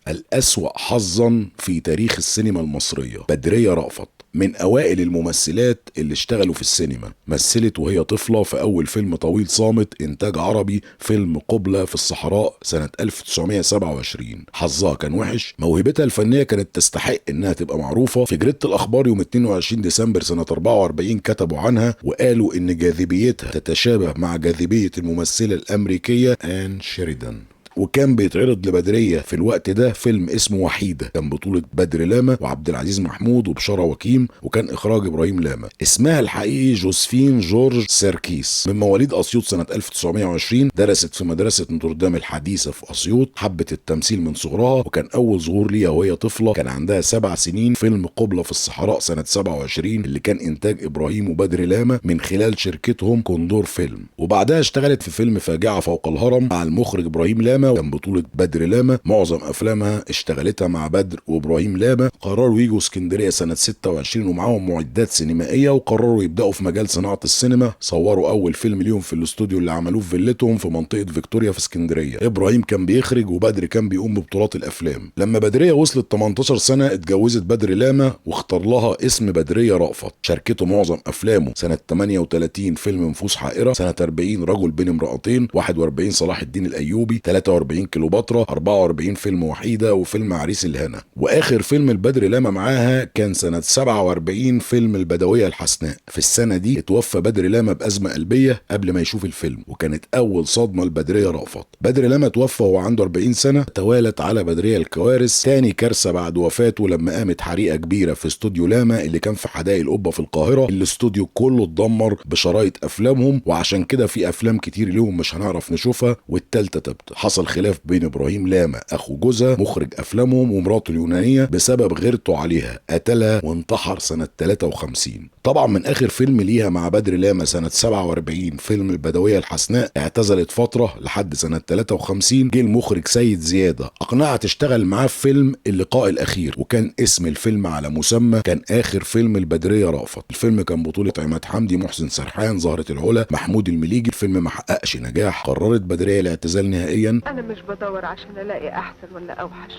الأسوأ حظا في تاريخ السينما المصرية. بدرية رأفت من أوائل الممثلات اللي اشتغلوا في السينما، مثلت وهي طفلة في أول فيلم طويل صامت إنتاج عربي، فيلم قبلة في الصحراء سنة 1927. حظها كان وحش، موهبتها الفنية كانت تستحق إنها تبقى معروفة. في جريدة الأخبار يوم 22 ديسمبر سنة 44 كتبوا عنها وقالوا إن جاذبيتها تتشابه مع جاذبية الممثلة الأمريكية آن شيريدان. وكان بيتعرض لبدرية في الوقت ده فيلم اسمه وحيدة، كان بطولة بدر لاما وعبد العزيز محمود وبشارة وكيم، وكان إخراج إبراهيم لاما. اسمها الحقيقي جوزفين جورج سيركيس، من مواليد أسيوط سنة 1920، درست في مدرسة نوتردام الحديثة في أسيوط. حبت التمثيل من صغرها، وكان أول ظهور ليها وهي طفلة كان عندها 7 سنين، فيلم قبلة في الصحراء سنة 27 اللي كان إنتاج إبراهيم وبدر لاما من خلال شركتهم كوندور فيلم. وبعدها اشتغلت في فيلم فاجعة فوق الهرم مع المخرج إبراهيم لاما، كان بطولة بدر لاما. معظم أفلامها اشتغلتها مع بدر وإبراهيم لاما. قرروا يجوا اسكندرية سنة 26 ومعاهم معدات سينمائية، وقرروا يبدأوا في مجال صناعة السينما. صوروا أول فيلم ليهم في الاستوديو اللي عملوه في فيلتهم في منطقة فيكتوريا في اسكندرية. إبراهيم كان بيخرج وبدر كان بيقوم ببطولات الأفلام. لما بدرية وصلت 18 سنة اتجوزت بدر لاما واختار لها اسم بدرية رأفت. شاركته معظم أفلامه. سنة 38 فيلم نفوس حائرة، سنة 40 رجل بين امرأتين، 41 صلاح الدين الأيوبي، 43 كيلوباترا، 44 فيلم وحيدة، وفيلم عريس الهنا. واخر فيلم البدر لاما معاها كان سنة 47 فيلم البدوية الحسناء. في السنة دي اتوفى بدر لاما بأزمة قلبية قبل ما يشوف الفيلم، وكانت اول صدمة لبدرية رأفت. بدر لاما توفى وهو عنده 40 سنة. توالت على بدرية الكوارث. تاني كارثة بعد وفاته لما قامت حريقة كبيرة في استوديو لاما اللي كان في حدائق القبة في القاهرة. الاستوديو كله اتدمر بشرايط افلامهم، وعشان كده في افلام كتير ليهم مش هنعرف نشوفها. والتالتة تبت حصل خلاف بين ابراهيم لاما اخو جوزها مخرج افلامهم ومراته اليونانية بسبب غيرته عليها، قتلها وانتحر سنة 53. طبعا من اخر فيلم ليها مع بدر لاما سنة 47 فيلم البدوية الحسناء اعتزلت فترة لحد سنة 53. جه المخرج سيد زيادة اقنعها تشتغل معاه في فيلم اللقاء الاخير، وكان اسم الفيلم على مسمى، كان اخر فيلم البدريه رأفت. الفيلم كان بطوله عماد حمدي، محسن سرحان، زهره العلا، محمود المليجي. الفيلم ما حققش نجاح. قررت بدريه الاعتزال نهائيا. انا مش بدور عشان الاقي احسن ولا اوحش،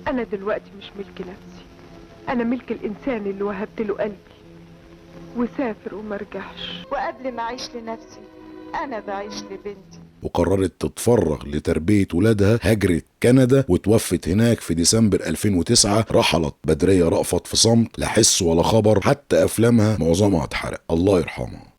انا دلوقتي مش ملك نفسي، انا ملك الانسان اللي وهبت له قلبي وسافر وما رجعش. وقبل ما اعيش لنفسي انا بعيش لبنتي. وقررت تتفرغ لتربية ولادها. هاجرت كندا وتوفت هناك في ديسمبر 2009. رحلت بدرية رأفت في صمت، لا حس ولا خبر، حتى أفلامها معظمها اتحرق. الله يرحمها.